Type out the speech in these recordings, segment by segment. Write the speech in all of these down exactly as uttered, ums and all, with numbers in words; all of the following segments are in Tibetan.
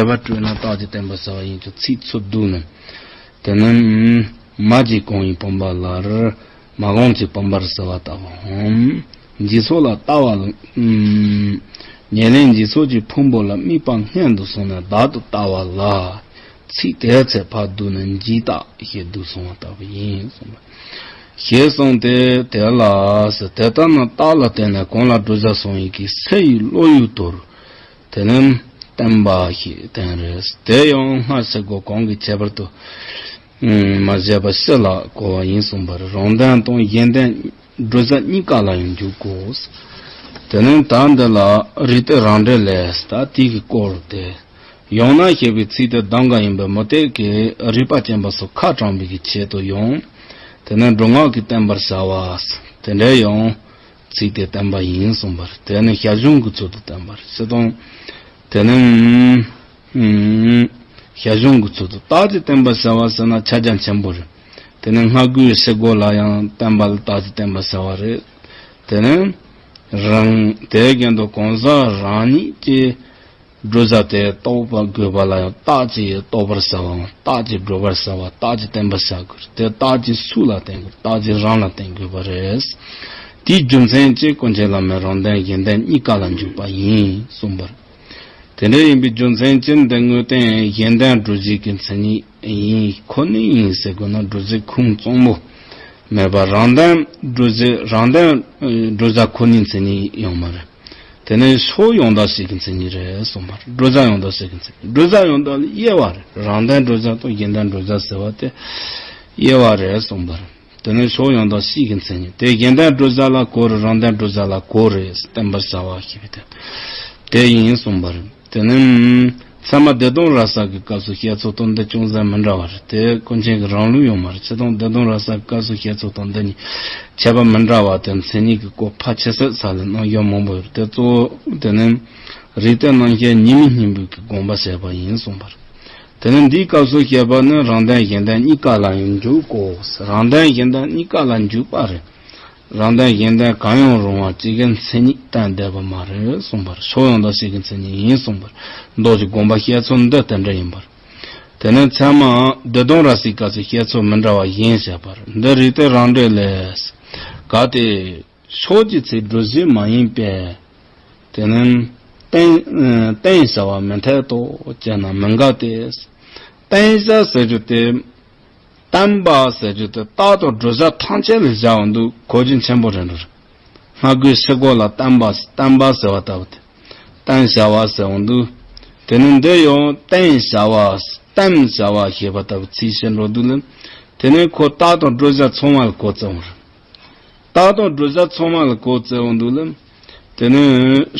བྱས་པ་སྤྲོས་ན་རྟགས་ཀྱི་བརྟན་པར་བྱ་བ་ཡིན་ཀྱང་ཚིག་ཚུར་བསྡུས་ནས། དེ་ནི་མ་གྱིས་གང་བའི་བུམ་པ་ལ། མ་གང་གི་བུམ་པར་བྱ་བ་ལྟ་བུའམ། འཇིག་ཚོགས་ལ་ལྟ་བ་ལ། ཉེར་ལེན་འཇིག་ཚོགས་ཀྱི་ཕུང་པོ་ལ་དམིགས་པ་སྔོན་དུ་སོང་ནས་བདག་ཏུ་ལྟ་བ་ལ། ཚིག་དེ་ཚེ་ཕར་བསྡུས་ནས་འཇིག་ལྟ་ཞེས་བསྡུས་སོང་བ་ལྟ་བུ་ཡིན་གསུངས་པ། ཞེས་གསུངས་ཏེ། དེ་ལ་ཟེར། དེ་ལྟ་ན་རྟགས་ལ་བརྟེན་ནས་གང་ལ་བགྲོད་བྱ་སོང་ཡིན་གྱི་སེལ་ཡུལ་བློ་ཡུལ་དུ། དེ་ནི་བརྟན་པ་ཞེས་བསྟན་རེད། དེ་ཡང་སྔར་ཟེར་གོ་གང་གི་ཁྱད་པར་དུ་མ་བྱས་པ་སྤྱི་ལ་གོ་བ་ཡིན་གསུངས་པར། རང་ལྡན་དང་གཞན་ལྡན་བགྲོད་བྱ་གཉིས་ཀ་ལ་ཡང་འཇུག་གོ། དེ་ནི་ད་འདི་ལ་རིགས་གཏེར་རང་འགྲེལ་ལས་ད་དེ་གི་སྐོར་ཏེ། ཡང་ན་ཞེས་པའི་ཚིག་དེ་གདམས་ངག་ཡིན་པས་མུ་སྟེགས་ཀྱི་རིགས་པ་ཅན་པ་སོགས་ཁ་དྲངས་པའི་གི་ཆེད་དུ་ཡང་། དེ་ནི་སྒྲོ་འགག་གིས་བསྟན་པར་བྱ་བ། དེ་འདྲའི་ཡང་ཚིག་དེ་བསྟན་པ་ཡིན་གསུངས་པར། དེ་ནི་ཞར་བྱུང་གི་ཚུལ་དུ་བསྟན་པར་ཞེས་དང་། དེ་ནི་ཞར་བྱུང་གི་ཚུལ་དུ་རྟགས་ཀྱིས་བསྟན་པར་བྱ་བ་ཟེར་ན་ཁྱབ་རྒྱ་ཆེན་པོ་རེད། དེ་ནི་སྔ་རྒོལ་ཕྱི་རྒོལ་ལ་ཡང་བསྟན་པ་ལ་རྟགས་ཀྱིས་བསྟན་པར་བྱ་བ་རེད། དེ་ནི་རང་དེའི་རྒྱན་དུ་གང་ཟག་རང་ཉིད་ཀྱི་བགྲོད་བྱ་དེ་རྟོགས་པ་དགོས་པ་ལ་ཡང་རྟགས་ཀྱིས་རྟོགས་པར་བྱ་བའམ་རྟགས་ཀྱིས་བགྲོད་པར་བྱ་བ། རྟགས་ཀྱིས་བསྟན་པར་བྱ་དགོས། དེ་རྟགས་ཀྱིས་སུ་ལ་བརྟེན་དགོས། རྟགས་ཀྱིས་རང་ལ་བརྟེན་དགོས་པ་རེད། དེའི་རྒྱུ་མཚན་གྱིས་ཀུན་མཁྱེན་བླ་མས་རང་ལྡན་གཞན་ལྡན་གཉིས་ཀ་ལ་འཇུག་པ་ཡིན་གསུངས་པར། དེ་འདྲ་ཡིན་པའི་རྒྱུ་མཚན་གྱིས་འདི་དངོས་བསྟན་གཞན་ལྡན་བགྲོད་བྱེད་ཀྱི་མཚན་ཉིད་ཡིན། ཁོ་ནའི་ཡིན་ཟེར་དགོས་ན་བགྲོད་བྱེད་ཁུངས་གཙང་མོ་མེད་པར་རང་ལྡན་བགྲོད་བྱེད། རང་ལྡན་བགྲོད་བྱ་ཁོ་ནའི་མཚན་ཉིད་ཡོད་མ་རེད། དེ་ནི་ཕྱོགས་ཡང་དག་བཤད་ཀྱི་མཚན་ཉིད་རེད་གསུངས་པ་རེད། བགྲོད་བྱ་ཡང་དག་བཤད་ཀྱི་མཚན་ཉིད། བགྲོད་བྱ་ཡང་དག་ལ་དབྱེ་བ་རེད། རང་ལྡན་བགྲོད་བྱ་དང་གཞན་ལྡན་བགྲོད་བྱ་ཟེར་བ་དེ་དབྱེ་བ་རེད་གསུངས་པ་རེད། དེ་ནི་ཕྱོགས་ཡང་དག་བཤད་ཀྱི་མཚན་ཉིད་དེ་གཞན་ལྡན་བགྲོད་བྱ་ལ་གོ་རེད། རང་ལྡན་བགྲོད་བྱ་ལ་གོ་རེད། བསྟན་པར་བྱ་བ་ཞེས་པའི་དོན་དེ་ཡིན་གསུངས་པ་རེད། དེ་ནི་ཚད་མ་བདེ་སྟོང་རབ་གསལ་གྱི་སྐབས་སུ་བཤད་ཚུལ་དང་འདི་ཅུང་ཟད་མི་འདྲ་བ་རེད། དེ་ཀུན་མཁྱེན་གྱི་རང་ལུགས་ཡོད་མ་རེད། སྤྱིར་བཏང་བདེ་སྟོང་རབ་གསལ་གྱི་སྐབས་སུ་བཤད་ཚུལ་དང་འདི་གཉིས་ཁྱད་པར་མི་འདྲ་བ་དེ་མཚན་ཉིད་ཀྱི་སྐོར་ཕལ་ཆེ་ཤོས་ས་ལ་གནང་ཡོད་མང་པོ་ཡོད་རེད། དེ་གཙོ་བོ་དེ་ནི་རིགས་གཏེར་རྣམ་བཤད་གཉིས་མིན་གཉིས་འབུལ་གྱི་དགོངས་པ་བཞེས་པ་ཡིན་གསུངས་པ་རེད། དེ་ནི་འདིའི་སྐབས་སུ་བཤད་པ་ནི་རང་ལྡན་གཞན་ལྡན་གཉིས་ཀ་ལ་ཡང་འཇུག་གོ། རང་ལྡན་གཞན་ལྡན་གཉིས་ཀ་ལ་འཇུག་པ་རེད། རང་ལྡན་གཞན་ལྡན་གང་ཡང་རུང་བ་གཅིག་གི་མཚན་ཉིད་བསྟན་བསྡད་པ་མ་རེད་གསུངས་པར། ཕྱོགས་ཡང་དག་བཤད་ཀྱི་མཚན་ཉིད་ཡིན་གསུངས་པར། མདོ་གི་དགོངས་པ་བཤད་ཚུལ་འདི་དེ་འདྲ་ཡིན་པར། དེ་ནས་ཚད་མ་བདེ་སྟོང་རབ་གསལ་སྐབས་སུ་བཤད་ཚུལ་མི་འདྲ་བ་གཞན་བཤད་པར། འདི་རིགས་གཏེར་རང་འགྲེལ་ལས། གལ་ཏེ། ཕྱོགས་ཀྱི་ཚིག་བགྲོད་བྱེད་མ་ཡིན་པས། དེ་ནི་བརྟན་བརྟན་བྱ་བ་མི་འཐད་དོ་ཅེ་ན་མི་འགལ་ཏེ། བརྟན་བྱ་ཟེར་རྒྱུ་དེ། བརྟན་པ་ཟེར་རྒྱུ་དེ་རྟགས་དང་བགྲོད་བྱ་ཐམས་ཅད་ལ་བཞག་འོང་དུས་གོ་རྒྱུ་ཆེན་པོ་རེད་འགྲོ། སྔ་རྒོལ་ཕྱི་རྒོལ་ལ་བརྟན་པ་བརྟན་པ་ཟེར་བ་ལྟ་བུ་དེ། བརྟན་བྱ་བ་ཟེར་འོང་དུས། དེ་ནི་འདི་ཡང་བརྟན་བྱ་བ་བརྟན་བྱ་བ་ཞེས་པ་ལྟ་བུ་ཚིག་བཤད་འགྲོ་དུས་ལ། དེ་ནི་ཁོ་རྟགས་དང་བགྲོད་བྱ་ཚང་མ་ལ་གོ་བརྩི་འོང་རེད། རྟགས་དང་བགྲོད་བྱ་ཚང་མ་ལ་གོ་བརྩི་འོང་དུས་ལ། དེ་ནི་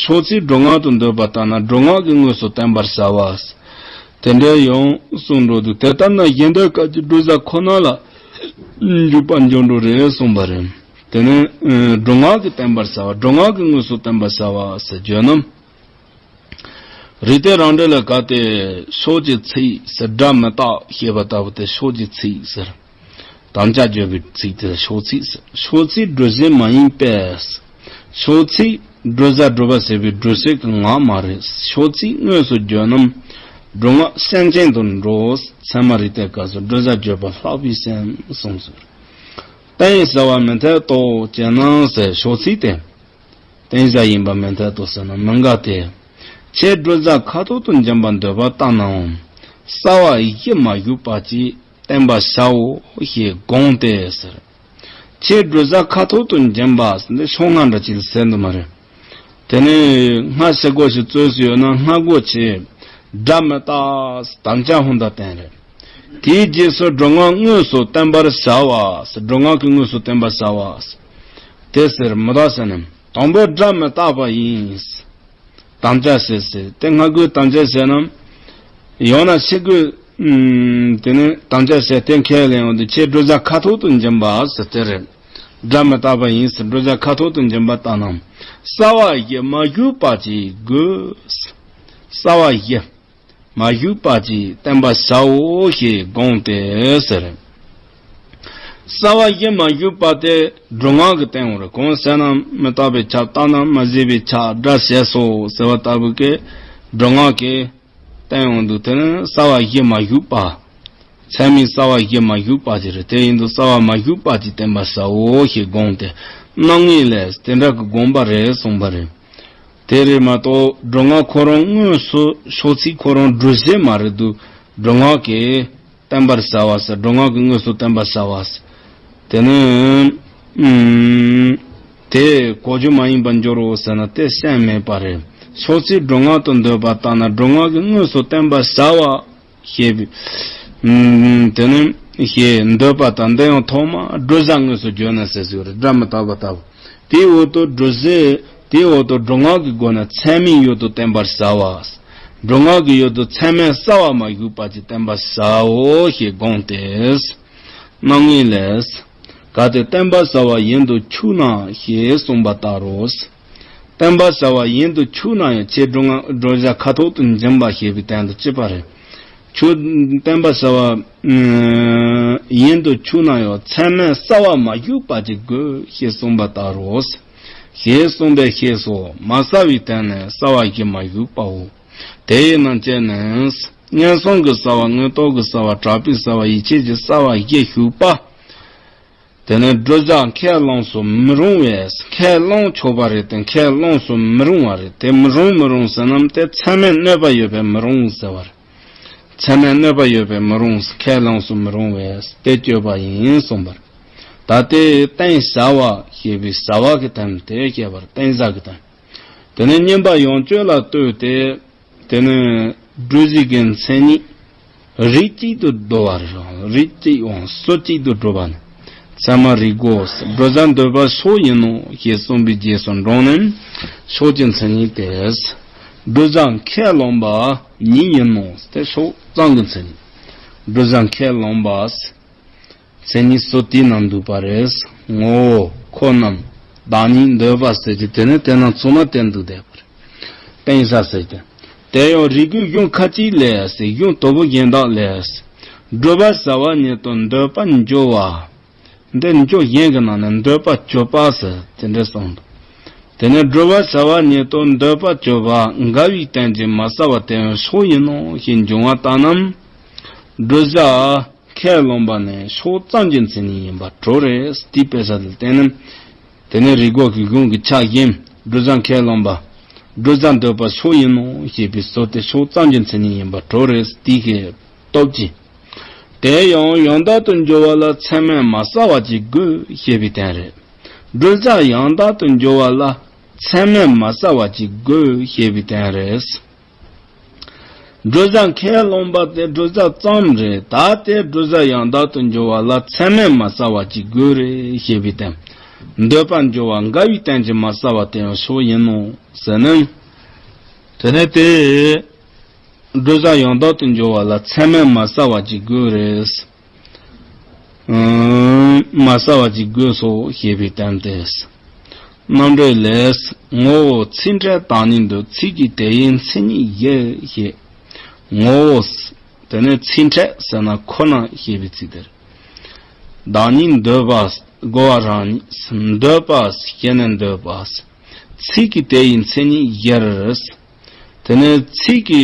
ཕྱོགས་ཚིག་སྒྲོ་འགག་ཏུ་འདོད་པ་ལྟར་ན་སྒྲོ་འགག་གི་དངོས་སུ་བསྟན་པར་བྱ་བ། དེ་འདྲའི་ཡང་གསུངས་འགྲོ་དུས། དེ་ལྟར་ན་གཞན་ལྡན་སྐབས་ཀྱི་བགྲོད་བྱ་ཁོ་ན་ལ་འཇུག་པ་འཇུག་འགྲོ་རེད་གསུངས་པ་རེད། དེ་ནི་སྒྲོ་འགག་གིས་བསྟན་པར་བྱ་བ། སྒྲོ་འགག་གི་དངོས་སུ་བསྟན་པར་བྱ་བ་ཟེར་བརྗོད་ན། རིགས་གཏེར་རང་འགྲེལ་ལ་གལ་ཏེ་ཕྱོགས་ཀྱི་ཚིག་ཟེར་སྒྲ་མི་རྟག་ཞེས་པ་ལྟ་བུ་དེ་ཕྱོགས་ཀྱི་ཚིག་ཟེར། དམ་བཅའ་བརྗོད་པའི་ཚིག་དེ་ཕྱོགས་ཚིག་ཟེར། ཕྱོགས་ཚིག་བགྲོད་བྱེད་མ་ཡིན་པས། ཕྱོགས་ཚིག་བགྲོད་བྱ་སྒྲུབ་པ་ཟེར་བའི་སྒྲུབ་བྱེད་ཀྱི་ངག་མ་རེད། ཕྱོགས་ཚིག་དངོས་སུ་བརྗོད་ན་སྒྲོ་འགག་སེམས་ཅན་དུ་འགྲོ། ཚད་མ་རིགས་གཏེར་སྐབས་སུ་བགྲོད་བྱ་བརྗོད་པ་ལྷག་པའི་སེམས་གསུངས་ཟེར། བརྟན་བྱ་བ་མི་འཐད་དོ་ཅེ་ན་ཟེར་ཕྱོགས་ཚིག་དེ། བརྟན་བྱ་ཡིན་པ་མི་འཐད་དོ་ཟེར་ན་མི་འགལ་ཏེ། ཁྱེད་བགྲོད་བྱ་ཁ་ཐོག་ཏུ་འབྱིན་པ་འདོད་པ་ལྟར་ནའང་རྩ་བ་བཞི་མ་ཞུགས་པ་ཅིག་བསྟན་པར་བྱའོ་ཞེས་དགོངས་ཏེ་ཟེར། ཁྱེད་བགྲོད་བྱ་ཁ་ཐོག་ཏུ་འབྱིན་པ་འདི་ཕྱོགས་སྔ་འདྲ་ཅིག་ཟེར་འདུག་མ་རེད། དེ་ནས་སྔ་ཕྱི་རྒོལ་ཞིག་རྩོད་སྲོལ་ཡོད་ན་སྔ་རྒོལ་ཆེ། སྒྲ་མི་རྟག་དམ་བཅའ་ཧུན་ད་བསྟན་རེད། དེའི་རྗེས་སུ་སྒྲོ་འགག་དངོས་སུ་བསྟན་པར་བྱ་བ། སྒྲོ་འགག་གི་དངོས་སུ་བསྟན་པར་བྱ་བ། དེ་ཟེར་མི་རྟག་ཟེར་ན། དང་པོ་སྒྲ་མི་རྟག་པ་ཡིན། དམ་བཅའ་བྱས་ཟེར། དེ་སྔ་རྒོལ་དམ་བཅའ་བྱས་ན། ཡང་ན་ཕྱི་རྒོལ། ཨུམ། དེ་ནས་དམ་བཅའ་བྱས་དེ་ཁས་ལེན་འོང་དུས་ཁྱེད་བགྲོད་བྱ་ཁ་ཐོག་ཏུ་འབྱིན་པ་ཟེར་དེ་རེད། སྒྲ་མི་རྟག་པ་ཡིན་ཟེར་བགྲོད་བྱ་ཁ་ཐོག་ཏུ་འབྱིན་པ་ལྟར་ན། རྩ་བ་བཞི་མ་ཞུགས་པ་ཅིག་དགོས། རྩ་བ་བཞི། མ་ཞུགས་པ་ཅིག་བསྟན་པར་བྱའོ་ཞེས་དགོངས་ཏེ་ཟེར། རྩ་བ་བཞི་མ་ཞུགས་པ་དེ་སྒྲོ་འགག་གིས་བསྟན་འོང་རེད། གང་ཟེར་ན་མི་རྟག་པའི་ཆ་རྟག་ན་མ་བྱས་པའི་ཆ་སྒྲ་བྱས་སོ་ཟེར་བ་ལྟ་བུ་གི་སྒྲོ་འགག་གིས་ བསྟན་ཡོང་དུས་དེ་ནི་རྩ་བ་བཞི་མ་ཞུགས་པ། ཚད་མའི་རྩ་བ་བཞི་མ་ཞུགས་པ་ཅིག་རེད། དེ་ཡིན་དུས་རྩ་བ་མ་ཞུགས་པ་ཅིག་བསྟན་པར་བྱའོ་ཞེས་དགོངས་ཏེ། རྣམ་ངེས་ལས་དེ་འདྲ་གི་དགོངས་པ་རེད་གསུངས་པ་རེད། དེ་རེད་མ་གཏོགས་སྒྲུབ་ངག་ཁོ་རང་དངོས་སུ་ཕྱོགས་ཚིག་ཁོ་རང་སྒྲུབ་བྱེད་མ་རེད་དུས། སྒྲུབ་ངག་གིས་བསྟན་པར་བྱ་བ་ཟེར། སྒྲུབ་ངག་གིས་དངོས་སུ་བསྟན་པར་བྱ་བ་ཟེར། དེ་ནི་ཨུམ། དེ་གོ་རྒྱུ་མ་ཡིན་པར་འགྱུར་རོ་ཟེར་ན་དེ་སེམས་མེད་པ་རེད། ཕྱོགས་ཚིག་སྒྲུབ་ངག་ཏུ་འདོད་པ་ལྟར་ན་སྒྲུབ་ངག་གིས་དངོས་སུ་བསྟན་པར་བྱ་བ་ཞེས་པའི། ཨུམ། དེ་ནི་ཞེས་འདོད་པ་དང་། འདི་ཡང་ཐོག་མར་སྒྲུབ་བྱ་དངོས་སུ་བརྗོད་ན་ཟེར་ཟེར་བ་རེད། སྒྲ་མི་རྟག་པ་ལྟ་བུ། དེའི་འོག་ཏུ་སྒྲུབ་བྱེད། དེའི་འོག་ཏུ་སྒྲུབ་ངག་གི་སྒོ་ནས་ཚད་མའི་ཡུལ་དུ་བསྟན་པར་བྱ་བ། སྒྲུབ་ངག་གི་ཡུལ་དུ་ཚད་མའི་རྩ་བ་མ་ཞུགས་པ་ཅིག་བསྟན་པར་བྱའོ་ཞེས་དགོངས་ཏེ། རྣམ་ངེས་ལས། གལ་ཏེ་བསྟན་པར་བྱ་བ་ཡིན་དུ་ཆུག་ན་ཞེས་གསུངས་པ་ལྟར་རོ། བསྟན་པར་བྱ་བ་ཡིན་དུ་ཆུག་ན་ཡང་ཆེས་སྒྲུབ་ངག་བསྒྲུབ་བྱ་ཁ་ཐོག་ཏུ་འཛིན་པ་ཞེས་པའི་དོན་དུ་བྱེད་པ་རེད། ཆུག་བསྟན་པར་བྱ་བ་ཡིན་དུ་ཆུག་ན་ཡང་ཚད་མའི་རྩ་བ་མ་ཞུགས་པ་ཅིག་དགོས་ཞེས་གསུངས་པ་ལྟར་རོ། ཞེས་གསུངས་པས་ཞེས་སོ། མ་བྱ་བའི་དོན་ནི་རྩ་བ་བཞི་མ་ཞུགས་པའོ། དེ་ཡི་ནང་བཅད་ནས། ངན་སོང་གི་རྩ་བ། མངོན་རྟོགས་ཀྱི་རྩ་བ། གྲགས་པའི་རྩ་བ། ཡིད་ཆེས་ཀྱི་རྩ་བ་བཞི་ཞུགས་པ། དེ་ནི་བསྒྲུབ་བྱ་ཁས་བླངས་སུ་མི་རུང་བས། ཁས་བླངས་ཆོག་པ་རེད་དེ་ཁས་བླངས་སུ་མི་རུང་བ་རེད། དེ་མི་རུང་མི་རུང་ཟེར་ན་དེ་ཚད་མས་གནོད་པ་ཡོད་པས་མི་རུང་ཟེར་བ་རེད། ཚད་མས་གནོད་པ་ཡོད་པས་མི་རུང་། ཁས་བླངས་སུ་མི་རུང་བས་དེ་སྤྱོད་པ་ཡིན་གསུངས་པ་རེད། ད་དེ་བསྟན་བྱ་བ་ཞེས་པའི་བྱ་བ་གི་དོན་དེ་བཤད་པར་བསྟན་བྱ་གི་དོན། དེ་ནས་བསྙེན་པ་ཡོངས་གཅོད་ལ་ལྟོས་ཏེ། དེ་ནས་སྒྲུབ་བྱེད་ཀྱི་མཚན་ཉིད་རིགས་གཅིག་ཏུ་བསྡུ་བ་རེད། རིགས་གཅིག་འོང་སོ་གཅིག་ཏུ་སྒྲུབ་པ་ནི། ཚད་མ་རིགས་སྒོ། བསྒྲུབ་བྱ་འདོད་པ་ཕྱོགས་ཡིན་ནོ་ཞེས་གསུངས་པའི་རྗེས་སུ་འབྲངས་ནས་ཕྱོགས་ཀྱི་མཚན་ཉིད་དེ། བསྒྲུབ་བྱ་ཁས་བླངས་པ་ཉིད་ཡིན་ནོ་དེ་ཕྱོགས་གཙང་གི་མཚན་ཉིད། བསྒྲུབ་བྱ་ཁས་བླངས་པ། མཚན་ཉིད་སོ་དེའི་ནང་འདུས་པ་རེད། ངོ་བོ་ཁོ་རྣམས་བདག་ཉིད་འདོད་པ་ཟེར་གྱི་དེ་ནི་དེ་རྣམས་ཚང་མ་བསྟན་འདུག་བསྡད་པ་རེད། བསྟན་བྱ་ཟེར་གྱི་དེ་ཡང་རིགས་ཀྱི་གཞུང་ཁ་ཅིག་ལས་ཟེར། གཞུང་དོལ་པོ་གཞན་དག་ལས། བསྒྲུབ་པར་བྱ་བ་ཉིད་དུ་འདོད་པར་འགྱུར་བ། འདི་འགྱུར་གཞན་གྱི་ནང་ནས་འདོད་པ་གྱུར་པ་ཟེར་དེ་འདྲ་གསུངས་འདུག་དེ་ནས་བསྒྲུབ་པར་བྱ་བ་ཉིད་དུ་འདོད་པ་གྱུར་པ། འགལ་བའི་རྟེན་ཅིང་མ་བྱ་བ་དེ་ཡང་ཕྱོགས་ཡིན་ནོ་ཞེས་འབྱུང་བ་ལྟར་ན། བསྒྲུབ་བྱ་ཁས་བླངས་པ་ནི་ཕྱོགས་གཙང་གི་མཚན་ཉིད་ཡིན་པར་གྲུབ་རེད། དེའི་དཔེ་བཞག་ལ་བརྟེན་ནས། དེ་ནས་རིགས་སྒོ་གི་གཞུང་གི་ཕྱག་གཞན་བསྒྲུབ་བྱ་ཁས་བླངས་པ། བསྒྲུབ་བྱ་འདོད་པ་ཕྱོགས་ཡིན་ནོ་ཞེས་པའི་སྲོལ་དེ་ཕྱོགས་གཙང་གི་མཚན་ཉིད་ཡིན་པར་གྲུབ་རེད། དེའི་སྟོབས་ཀྱིས། དེ་ཡང་ཡང་དག་ཏུ་འགྱུར་བ་ལ་ཚད་མས་མ་བྱ་བ་ཅིག་དགོས་ཞེས་པའི་དོན་རེད། བསྒྲུབ་བྱ་ཡང་དག་ཏུ་འགྱུར་བ་ལ་ཚད་མས་མ་བྱ་བ་ཅིག་དགོས་ཞེས་པའི་དོན་རེད། བསྒྲུབ་བྱ་ཁས་བླངས་པ་དེ་བསྒྲུབ་བྱ་ཙམ་རེད། ད་དེ་བསྒྲུབ་བྱ་ཡང་དག་ཏུ་འགྱུར་བ་ལ་ཚད་མས་མ་བྱ་བ་ཅིག་དགོས་རེད་ཞེས་པའི་དོན། འདོད་པར་འགྱུར་བ་འགལ་བའི་རྟེན་ཅིང་མ་བྱ་བ་དེ་ཡང་ཕྱོགས་ཡིན་ནོ་ཟེར་ནས། དེ་ནས་དེ། བསྒྲུབ་བྱ་ཡང་དག་ཏུ་འགྱུར་བ་ལ་ཚད་མས་མ་བྱ་བ་ཅིག་དགོས་རེད། ཨུམ། མ་བྱ་བ་ཅིག་དགོས་སོ་ཞེས་པའི་དོན་ཏེ། རྣམ་འགྲེལ་ལས། ངོ་བོ་ཚིག་ཕྲད་བདག་ཉིད་འདོད། ཚིག་གི་དེ་ཡི་མཚན་ཉིད་བཞི་ཞེས། ངོ་བོ། དེ་ནས་ཚིག་ཕྲད་ཟེར་ན་ཁོ་ན་ཞེས་པའི་ཚིག་དེར། བདག་ཉིད་འདོད་པ། རྒོལ་བ་རང་ཉིད། འདོད་པ། ཞེ་ནས་འདོད་པ། ཚིག་གི་དེ་ཡི་མཚན་ཉིད་བཞིར། དེ་ནས་ཚིག་གི་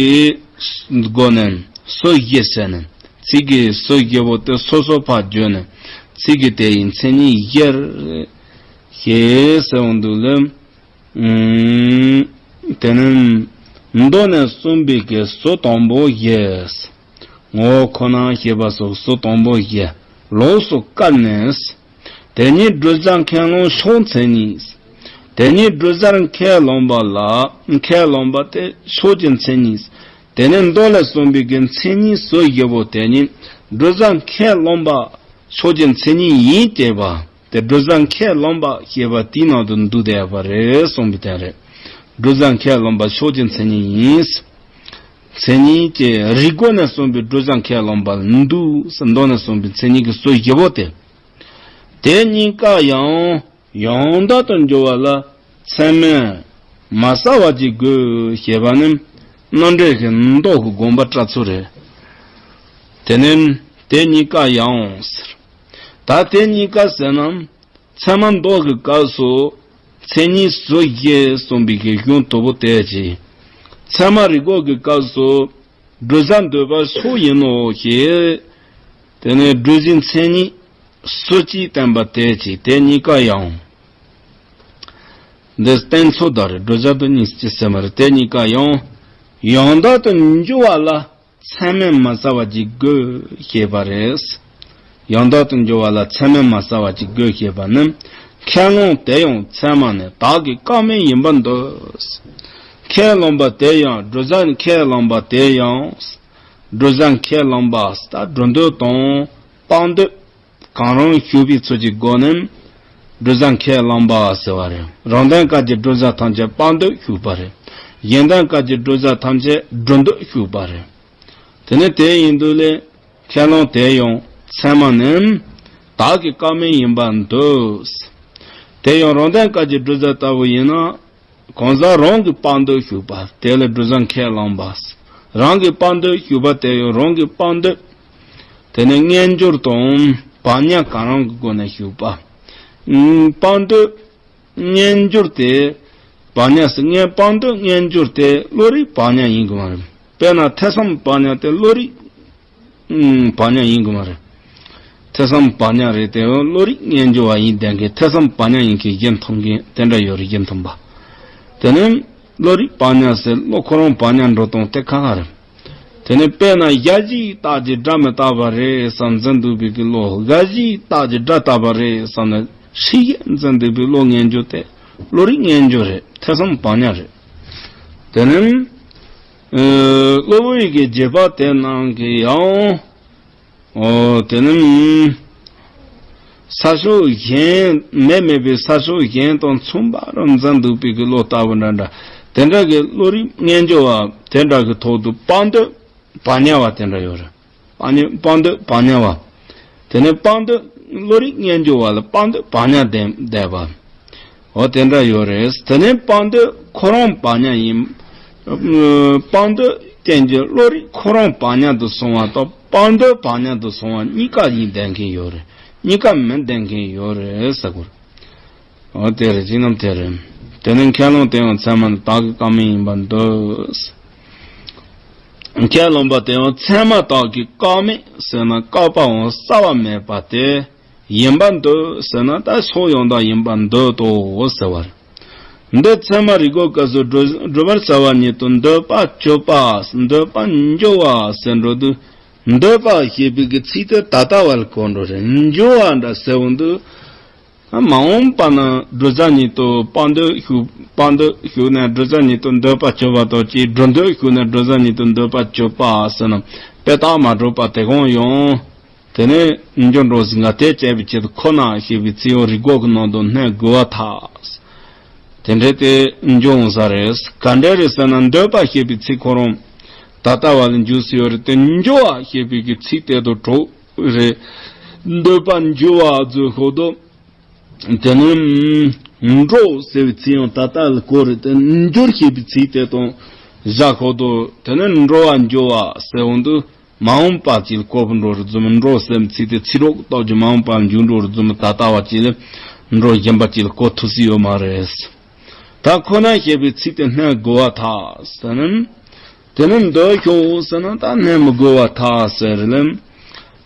སྒོ་ནས་སོ་བཞི་བྱས་ནས། ཚིག་གི་སོ་བཞི་པོ་དེ་སོ་སོ་ཕར་བརྗོད་ནས། ཚིག་གི་དེ་ཡི་མཚན་ཉིད་བཞིར། ཞེས་ཟེར་འོང་དུས་ལ། ཨུམ། དེ་ནས་མདོ་ནས་གསུངས་པའི་གི་སོ་དང་པོ་བཞི། ངོ་བོ་ཁོ་ན་ཞེས་པ་སོགས་སོ་དང་པོ་བཞི་ལོགས་སུ་བཀར་ནས། དེ་ཉིད་བསྒྲུབ་བྱ་ཁས་བླངས་ཕྱོགས་མཚན་ཉིད། དེ་ཉིད་བསྒྲུབ་བྱར་ཁས་བླངས་པ་ལ་ཁས་བླངས་པ་དེ་ཕྱོགས་ཀྱི་མཚན་ཉིད། དེ་ནས་མདོ་ལས་གསུངས་པའི་གི་མཚན་ཉིད་སོ་བཞི་པོ་དེ་ཉིད་བསྒྲུབ་བྱ་ཁས་བླངས་པ་ཕྱོགས་ཀྱི་མཚན་ཉིད་ཡིན་ཅེས་པ་དེ་བསྒྲུབ་བྱ་ཁས་བླངས་པ་ཞེས་པ་དེའི་ནང་དུ་འདུས་བསྡད་པ་རེད་གསུངས་པའི་དོན་རེད། བསྒྲུབ་བྱ་ཁས་བླངས་པ་ཕྱོགས་ཀྱི་མཚན་ཉིད་ཡིན། མཚན་ཉིད་ཀྱི་རིགས་སྒོ་ནས་གསུངས་པའི་བསྒྲུབ་བྱ་ཁས་བླངས་པ་ལ་འདུས་ཟེར། མདོ་ནས་གསུངས་པའི་མཚན་ཉིད་ཀྱི་སོ་བཞི་པོ་དེ། དེ་གཉིས་ཀ་ཡང་ཡང་དག་ཏུ་འགྱུར་བ་ལ་ཚད་མས་མ་བྱ་བ་ཅིག་དགོས་ཞེས་པ་ནི་རྣམ་འགྲེལ་གྱི་མདོ་གི་དགོངས་པ་བཀྲལ་ཚུལ་རེད། དེ་ནས་དེ་གཉིས་ཀ་ཡང་ཟེར། ད་དེ་གཉིས་ཀ་ཟེར་ན། ཚད་མ་མདོ་གི་སྐབས་སུ་མཚན་ཉིད་སོ་བཞི་གསུངས་པའི་གི་གཞུང་དོལ་པོ་དེ་ཅི། ཚད་མ་རིགས་སྒོ་གི་སྐབས་སུ་ བགྲོད་བྱ་འདོད་པ་སོགས་ཡིན་ནོ་ཞེས། དེ་ནས་བགྲོད་བྱའི་མཚན་ཉིད་སོ་གཅིག་བསྟན་པ་དེ་ཅིག་དེ་གཉིས་ཀ་ཡང་། འདི་བསྟན་ཚོད་དང་རེད། བགྲོད་བྱ་དང་གཉིས་ཀྱི་སེམས་རེད། དེ་གཉིས་ཀ་ཡང་ཡང་དག་ཏུ་འགྱུར་བ་ལ་མཚན་མས་མི་གསལ་བ་ཅིག་དགོས་ཞེས་པ་རེད། ཡང་དག་ཏུ་འགྱུར་བ་ལ་མཚན་མས་མི་གསལ་བ་ཅིག་དགོས་ཞེས་པ་ནི། ཁས་བླངས་དེ་ཡང་ཚད་མ་ནི་བདག་གི་བཀག་མིན་ཡིན་པར་འདོད། ཁས་བླངས་པ་དེ་ཡང་བགྲོད་བྱ་ཁས་བླངས་པ་དེ་ཡང་། བགྲོད་བྱ་ཁས་བླངས་པ་ད་བགྲོད་འདོད་དང་སྤང་འདོད། གང་རུང་ཞུགས་པའི་ཚུལ་གྱི་སྒོ་ནས་བགྲོད་བྱ་ཁས་བླངས་པ་ཟེར་བ་རེད། རང་དོན་སྐབས་ཀྱི་བགྲོད་བྱ་ཐམས་ཅད་སྤང་འདོད་ཞུགས་པ་རེད། གཞན་དོན་སྐབས་ཀྱི་བགྲོད་བྱ་ཐམས་ཅད་བགྲོད་འདོད་ཞུགས་པ་རེད། དེ་ནི་དེ་ཡིན་དུས་ལས་ཁས་བླངས་དེ་ཡང་ཚད་མ་ནི་བདག་གི་བཀག་མིན་ཡིན་པར་འདོད། དེ་ཡང་རང་དོན་སྐབས་ཀྱི་བགྲོད་བྱ་ལྟ་བུ་ཡིན་ན། གང་ཟག་རང་གི་སྤང་འདོད་ཞུགས་པ་དེ་ལ་བགྲོད་བྱ་ཁས་བླངས་པ། རང་གི་སྤང་འདོད་ཞུགས་པ་དེ་ཡང་རང་གི་སྤང་འདོད། དེ་ནི་རྣལ་འབྱོར་དང་བག་ཉལ་གང་རུང་གི་སྒོ་ནས་ཞུགས་པ། སྤང་འདོད་རྣལ་འབྱོར་དེ་བག་ཉལ་ཟེར་སྤང་འདོད་རྣལ་འབྱོར་དེ་བློ་རིག་བག་ཉལ་ཡིན་དགོས་མ་རེད། དཔེར་ན་ཐོས་བསམ་བག་ཉལ་དེ་བློ་རིག་ཨུམ། བག་ཉལ་ཡིན་དགོས་མ་རེད། ཐོས་བསམ་བག་ཉལ་རེད་དེ་བློ་རིག་རྣལ་འབྱོར་བ་ཡིན་བསྡད་མཁན། ཐོས་བསམ་བག་ཉལ་ཡིན་མཁན་གཞི་མཐུན་མཁན་དེ་འདྲ་ཡོད་རེད། གཞི་མཐུན་པ། དེ་ནི་བློ་རིག་བག་ཉལ་ཟེར་བློ་ཁོ་རང་བག་ཉལ་འགྲོ་སྟངས་དེ་ཁ་ཁ་རེད། དེ་ནི་དཔེར་ན་ཞལ་གྱིས་བཏགས་ཀྱི་སྒྲ་མི་རྟག་པ་རེད་བསམ་འཛིན་འདུག་པའི་གི་བློ། ཞལ་གྱིས་བཏགས་ཀྱི་སྒྲ་རྟག་པ་རེད་བསམ་ནས་ཧྲིག་གེ་འཛིན་འདུག་པའི་བློ་རྣལ་འབྱོར་དེ་བློ་རིག་རྣལ་འབྱོར་རེད། ཐོས་བསམ་བག་ཉལ་རེད། དེ་ནི། ཨ། སློབ་དཔོན་གྱི་རྗེས་དཔག་དེ་རྣམས་ཀྱིས་ཡང་། ཨོ། དེ་ནི། ས་ཕྱོགས་གཞན་མེད་མེད་པའི་ས་ཕྱོགས་གཞན་དང་མཚུངས་པ་རུ་འཛིན་འདུག་པའི་གི་བློ་ལྟ་བུ་འདྲ་འདྲ། དེ་འདྲ་གི་བློ་རིག་རྣལ་འབྱོར་བ་དེ་འདྲ་གི་ཐོག་ཏུ་སྤང་འདོད་བག་ཉལ་བ་དེ་འདྲ་ཡོད་རེད། སྤང་ཉ་སྤང་འདོད་བག་ཉལ་བ། དེ་ནས་སྤང་འདོད་བློ་རིག་རྣལ་འབྱོར་བ་ལ་སྤང་འདོད་བག་ཉལ་ལྡན་བསྡད་པ། འོ་དེ་འདྲ་ཡོད་རེད། དེ་ནས་སྤང་འདོད་ཁོ་རང་བག་ཉལ་ཡིན། སྤང་འདོད་རྟེན་གྱི་བློ་རིག་ཁོ་རང་བག་ཉལ་དུ་སོང་བ་དང་སྤང་འདོད་བག་ཉལ་དུ་སོང་བ་གཉིས་ཀ་ཡིན་བསྡད་མཁན་ཡོད་རེད། གཉིས་ཀ་མི་བསྡད་མཁན་ཡོད་རེད་ཟེར་གོ། འོ་དེ་རེད། ཅི་རྣམས་དེ་རེད། དེ་ནི་ཁས་བླངས་དེ་ཡང་ཚད་མ་ནི་བདག་གི་བཀག་མིན་ཡིན་པར་འདོད། ཁས་བླངས་པ་དེ་ཡང་ཚད་མ་བདག་གི་བཀག་མིན་ཟེར་ན་བཀག་པའང་རྩ་བ་མེད་པ་དེ་ཡིན་པར་འདོད་ཟེར་ན་ད་སོགས་ཡང་དག་ཡིན་པར་འདོད་དོ་ཟེར་བ་རེད། འདི་ཚད་མ་རིགས་པའི་སྐབས་སུ་བགྲོད་བགྲོད་པར་བྱ་བ་ཉིད་དུ་འདོད་པ་གཅོད་པ་འདོད་པ་འགྱུ་བ་ཟེར་འགྲོ་དུས། འདོད་པ་ཞེས་པའི་གི་ཚིག་དེ་ད་ལྟ་བ་ལ་གོ་འགྲོ་རེད། འགྱུ་བ་འདྲ་ཟེར་འོང་དུས། མ་འོངས་པ་ན་བགྲོད་བྱ་ཉིད་དུ་སྤང་འདོད་ཞུགས། སྤང་འདོད་ཞུགས་ནས་བགྲོད་བྱ་ཉིད་དུ་འདོད་པ་གཅོད་པ་དང་གཅིག་བགྲོད་འདོད་ཞུགས་ནས་བགྲོད་བྱ་ཉིད་དུ་འདོད་པ་གཅོད་པ་ཟེར་ན་དཔེ་རྟགས་མ་གྲུབ་པ་དེ་གང་ཡང་། དེ་ནས་འགྱུར་འགྲོ་ཟིན་ང་དེ་བྱས་པའི་ཆེད་དུ་ཁོ་ན་ཞེས་པའི་ཚིག་ཡང་རིགས་འགོག་གི་ནང་དུ་གནས་དགོས་པར་ཐལ། དེ་འདྲའི་དེ་འགྱུར་འོང་ས་རེད། ག་འདྲ་རེད་ཟེར་ན་འདོད་པ་ཞེས་པའི་ཚིག་ཁོ་རང་ད་ལྟ་བ་ལ་འགྱུར་སྲིད་ཡོད་རེད་དེ། འགྱུ་བ་ཞེས་པའི་གི་ཚིག་དེ་དང་གྲོགས་རེད། འདོད་པ་འགྱུ་བ་ཟེར་ཤོག་དོ། དེ་ནས་འགྲོ་ཟེར་བའི་ཚིག་ཡང་ད་ལྟ་ལ་གོ་རེད་དེ། འགྱུར་ཞེས་པའི་ཚིག་དེ་དང་བཞག་ཤོག་དོ། དེ་ནས་འགྲོ་བ་འགྱུ་བ་ཟེར་འོང་དུས་མ་འོངས་པ་ཅིག་ལ་གོ་བུ་འགྲོ་རུ་འཛོམས། འགྲོ་ཟེར་བའི་ཚིག་དེ་ཚིག་གྲོགས་སྟོབས་ཀྱིས་མ་འོངས་པ་ལ་འགྱུར་འགྲོ་རུ་འཛོམས། ད་ལྟ་བ་ཅིག་ལ་འགྲོ་བཞིན་པ་ཅིག་ལ་གོ་ཐུབ་སྲིད་ཡོད་མ་རེད། ད་ཁོ་ན་ཞེས་པའི་ཚིག་དེ་གནས་དགོས་པར་ཐལ་ཟེར་ན། དེ་ནི་འདོད་ཤོག་ཟེར་ན་ད་གནས་མི་དགོས་པར་ཐལ་ཟེར་ལ།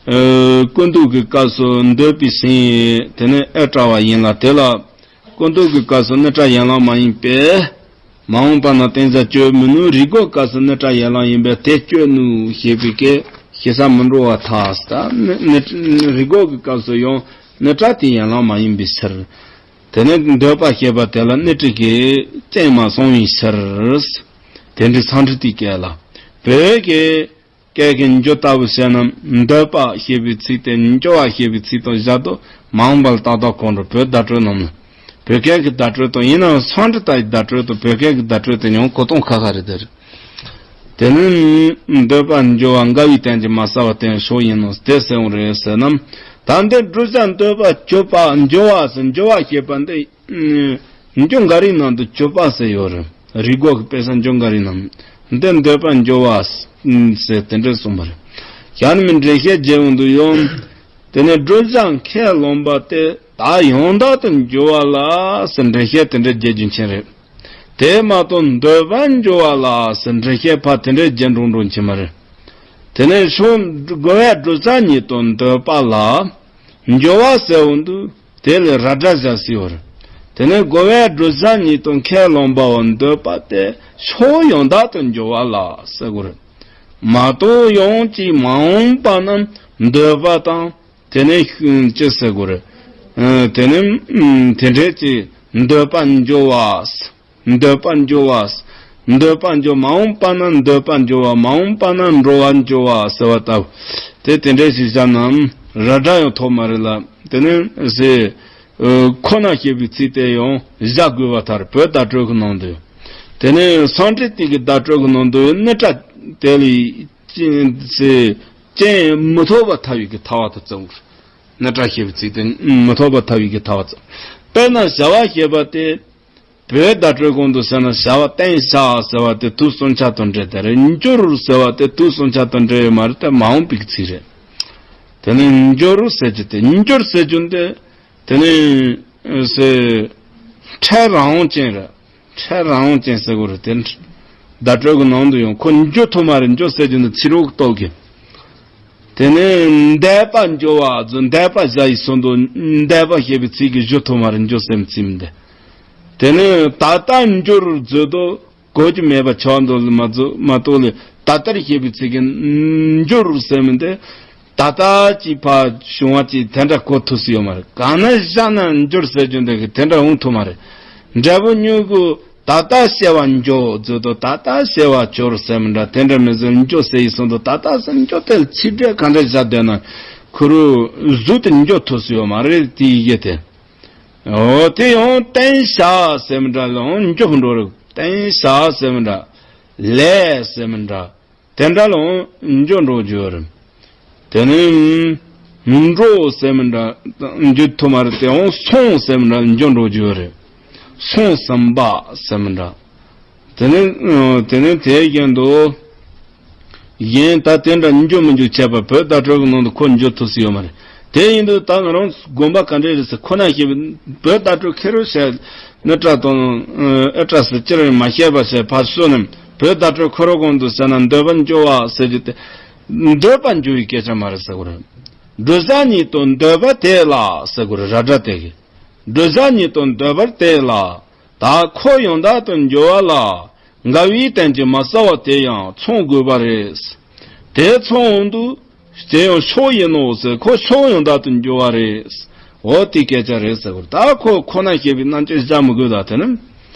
ཨ། ཀུན་རྟོག་གི་སྐབས་སུ་འདོད་པའི་སེམས་དེ་ནི་ཨེ་བྲལ་བ་ཡིན་ལ། དེ་ལ་ཀུན་རྟོག་གི་སྐབས་སུ་ནི་བྲལ་ཡན་ལག་མ་ཡིན་པས། མ་འོངས་པ་ན་གཏན་གཞག་གཅོད་མི་ནུས། རིགས་འགོག་སྐབས་སུ་ནི་བྲལ་ཡན་ལག་ཡིན་པས་དེ་གཅོད་ནུས་ཞེས་པའི་སྐད་ཞེ་ས་མི་འགྲོ་བར་ཐལ། ད་ནི་ནི་རིགས་འགོག་གི་སྐབས་སུ་ཡང་ནི་བྲལ་དེ་ཡན་ལག་མ་ཡིན་པའི་ཕྱིར། དེ་ནི་འདོད་པ་ཞེས་པ་དེ་ལ་སྣེ་ཁྲིད་ཀྱི་རྐྱེན་མ་སོང་བའི་ཕྱིར། དེ་འདྲའི་སང་ཁྲིད་དེའི་སྐད་ལ། བོད་ཀྱི་སྐད་ཀྱི་འགྱུར་ལྟ་བུ་བཤད་ན་འདོད་པ་ཞེས་པའི་ཚིག་དེ་འགྱུ་བ་ཞེས་པའི་ཚིག་དང་བཞག་དུས་མ་འོངས་པ་ལ་ཏག་ཏག་གོ་འགྲོ། བོད་བརྡ་སྤྲོད་རྣམས་ལ། བོད་སྐད་ཀྱི་བརྡ་སྤྲོད་དང་ཡིན་ནའང་སང་ཁྲིད་ལྟ་བུའི་བརྡ་སྤྲོད་དང་བོད་སྐད་ཀྱི་བརྡ་སྤྲོད་དེ་ཡང་གོ་སྟངས་ཁ་ཁ་རེད་དེ་རེད། དེ་ནི་འདོད་པ་འགྱུ་བ་འགལ་བའི་རྟེན་གྱི་མ་གསལ་བ་རྟེན་ཕྱོགས་ཡིན་ནོ། དེ་ཟེར་འོང་རེད་ཟེར་ན། ད་འདི་བསྒྲུབ་བྱ་འདོད་པ་གཅོད་པ་འགྱུ་བ་ཟེར། འགྱུ་བ་ཞེས་པ་འདི་འགྱུ་འགའ་རེའི་ནང་དུ་གཅོད་པ་ཟེར་ཡོད་རེད། རིགས་འགོག་གི་དཔེ་ས་འགྱུ་འགའ་རེའི་ནང་འདི་འདོད་པ་འགྱུ་བ་ཟེར་དེ་འདྲ་གསུངས་པ་རེད། ཞག་ནི་མི་འགྲེལ་བཤད་རྒྱས་འོང་དུ་ཡོང་། དེ་ནས་བསྒྲུབ་བྱ་ཁས་བླངས་པ་དེ་ད་ཡང་དག་ཏུ་འགྱུར་བ་ལ་ཟེར་འགྲེལ་བཤད་དེ་འདྲ་རྒྱས་རྒྱུ་མཁན་རེད། དེ་མ་གཏོགས་འདོད་པ་འགྱུར་བ་ལ་ཟེར་འགྲེལ་བཤད་ཕར་དེ་འདྲ་རྒྱས་འགྲོ་འགྲོ་མཁན་མ་རེད། དེ་ནས་ཕྱོགས་རྒོལ་བས་བགྲོད་བྱ་ཉིད་དུ་འདོད་པ་ལ། འགྱུར་བ་ཟེར་འོང་དུས་དེ་ལས་ར་སྒྲ་བཞག་སྲིད་པར། དེ་ནས་རྒོལ་བས་བགྲོད་བྱ་ཉིད་དུ་ཁས་བླངས་པའོ། འདོད་པ་སྟེ་ཕྱོགས་ཡང་དག་ཏུ་འགྱུར་བ་ལ་ཟེར་དགོས་རེད། མ་གཏོགས་ཡང་ཅིག་མ་འོངས་པ་རྣམས་འདོད་པ་དང་། དེ་ནས་ཤུ་ཅི་ཟེར་དགོས་རེད། ཨ། དེ་ནས་ཨ་དེ་འདྲས་ཀྱི་འདོད་པ་འགྱུར་བ། འདོད་པ་འགྱུར་བ། འདོད་པ་འགྱུར། མ་འོངས་པ་ན་འདོད་པ་འགྱུར་བ། མ་འོངས་པ་ན་འགྲོ་བ་འགྱུར་བ་ཟེར་བ་ལྟ་བུ། དེ་དེ་འདྲས་ཞིག་བཞག་ནའང་ར་སྒྲ་ཡང་ཐོབ་མ་རེད་ལ། དེ་ནས་ཟེར། ཨ། ཁོ་ན་ཞེས་པའི་ཚིག་དེ་ཡང་བཞག་དགོས་པ་ལྟར་བོད་བརྡ་སྤྲོད་ཀྱི་ནང་དུ། དེ་ནས་སཾ་སྐྲྀ་ཏའི་གི་བརྡ་སྤྲོད་ཀྱི་ནང་དུ་ནི་སྒྲ་དེ་ལས་ཅི་ཟེར། རྐྱེན་མི་ཐོབ་པར་ཐལ་བའི་གི་ཐལ་བ་དུ་བརྩི་བར། ནི་སྒྲ་ཞེས་པའི་ཚིག་དེ་མི་ཐོབ་པར་ཐལ་བའི་གི་ཐལ་བ་བརྩི། དཔེར་ན་བྱ་བ་ཞེས་པ་དེ། བོད་བརྡ་སྤྲོད་གོང་དུ་ཟེར་ན་བྱ་བ་བསྟན་བྱ་ཟེར་བ་དེ་དུས་གསུམ་ཆ་དང་འབྲེལ་ཏེ་རེད། འགྱུར་ཟེར་བ་དེ་དུས་གསུམ་ཆ་དང་འབྲེལ་ཡོད་མ་རེད། དེ་མ་འོངས་པའི་གི་ཚིག་རེད། དེ་ནས་འགྱུར་ཟེར་རྒྱུ་དེ། འགྱུར་ཟེར་རྒྱུ་འདི། དེ་ནས་ཟེར། ཕྲད་རང་དབང་ཅན་རེད། ཕྲད་རང་དབང་ཅན་ཟེར་དགོས་རེད། དེ་བརྡ་སྤྲོད་ཀྱི་ནང་དུ་ཡང་ཁོ་འགྱུར་ཐུབ་མ་རེད། འགྱུར་ཟེར་རྒྱུ་འདི་ཚིག་རོ་གི་སྟོབས་ཀྱིས། དེ་ནས་འདས་པ་འགྱུར་བ་ཟེར། འདས་པ་བཞག་ཡིག་ཚང་དུ་འདས་པ་ཞེས་པའི་ཚིག་གིས་འགྱུར་ཐུབ་མ་རེད། འགྱུར་ཟེར་མི་ཚིག་མི་འདི། དེ་ནས་ད་ལྟ་འགྱུར་ཟེར་དུས་གོ་རྒྱུ་མེད་པ་ཆགས་འདུག་ལ་མ་གཏོགས་མ་གཏོགས་ལས། ད་ལྟར་ཞེས་པའི་ཚིག་གིས་འགྱུར་ཟེར་མི་འདི། ད་ལྟ་ཅིག་ཕར་བྱུང་བ་ཅིག་དེ་འདྲ་གོ་ཐུབ་སྲིད་ཡོད་མ་རེད། གང་ན་བཞག་ན་འགྱུར་ཟེར་རྒྱུ་འདི་གི་དེ་འདྲ་འོང་ཐུབ་མ་རེད། འབྲས་བུ་མྱུ་གུ་ད་ལྟ་བྱས་པ་འགྱུར་ཟེར་དུས་ད་ལྟ་བྱས་པ་འགྱུར་ཟེར་མི་འདྲ། དེ་འདྲ་མི་ཟེར། འགྱུར་ཟེར་ཡིག་ཚང་དུ་ད་ལྟ་ཟེར། འགྱུར་དེ་ཚིག་འགྲེལ་ག་འདྲ་བཞག་བསྡད་ན་ཁོ་རང་གཟུགས་དེ་འགྱུར་ཐུབ་སྲིད་ཡོད་མ་རེད། དེ་ཡི་གེ་དེ། འོ་དེ་ཡང་བསྟན་བྱ་ཟེར་མི་འདྲ་ལའང་འགྱུར་འགྲོ་རེད། བསྟན་བྱ་ཟེར་མི་འདྲ། ལས་ཟེར་མི་འདྲ། དེ་འདྲ་ལའང་འགྱུར་འགྲོ་རྒྱུ་རེད། དེ་ནས་འགྲོ་ཟེར་མི་འདྲ་འགྱུར་ཐུབ་མ་རེད། དེའང་སོང་ཟེར་མི་འདྲ་འགྱུར་འགྲོ་རྒྱུ་རེད། སོང་ཟིན་པ་ཟེར་མི་འདྲ། དེ་ནས་དེ་ནས་དེའི་རྐྱེན་དུ། གཞན་ད་དེ་འདྲ་འགྱུར་མི་འགྱུར་ཁྱད་པར་བོད་བརྡ་སྤྲོད་ཀྱི་ནང་དུ་ཁོ་འགྱུར་ཐུབ་སྲིད་ཡོད་མ་རེད། དེ་ཡིན་དུས་ད་ང་རང་དགོངས་པ་ག་འདྲས་རེད་ཟེར། ཁོ་ན་ཞེས་པའི་བོད་བརྡ་སྤྲོད་ཁེ་རུ་བྱས། ནི་སྒྲ་དང་ཨེ་སྒྲ་ཟེར་ཅི་རེད་མ་ཤེས་པ་བྱས་ཕར་བཟོས་ནས་བོད་བརྡ་སྤྲོད་ཁོ་རང་གོང་དུ་ཟེར་ན་འདོད་པ་འགྱུར་བ་ཟེར་རྒྱུ་དེ། འདོད་པ་འགྱུར་བའི་སྐད་ཆ་མ་རེད་ཟེར་དགོས་རེད། བགྲོད་བྱ་ཉིད་དུ་འདོད་པ་དེ་ལ་ཟེར་དགོས་རེད། ར་སྒྲ་དེ་གི། བགྲོད་བྱ་ཉིད་དུ་འདོད་པ་དེ་ལ། ད་ཁོ་ཡང་དག་ཏུ་འགྱུར་བ་ལ། འགལ་བའི་རྟེན་ཅིང་མ་བསལ་བ་དེ་ཡང་མཚུངས་དགོས་པ་རེད། དེ་མཚུངས་འོང་དུས་དེ་ཡང་ཕྱོགས་ཡིན་ནོ་ཟེར། ཁོ་ཕྱོགས་ཡང་དག་ཏུ་འགྱུར་བ་རེད། འོ་དེ་སྐད་ཆ་རེད་ཟེར་བར། ད་ཁོ་ཁོ་ན་ཞེས་པའི་རྣམ་དཔྱོད་བཞག་མི་དགོས། ད་དེ་ནི་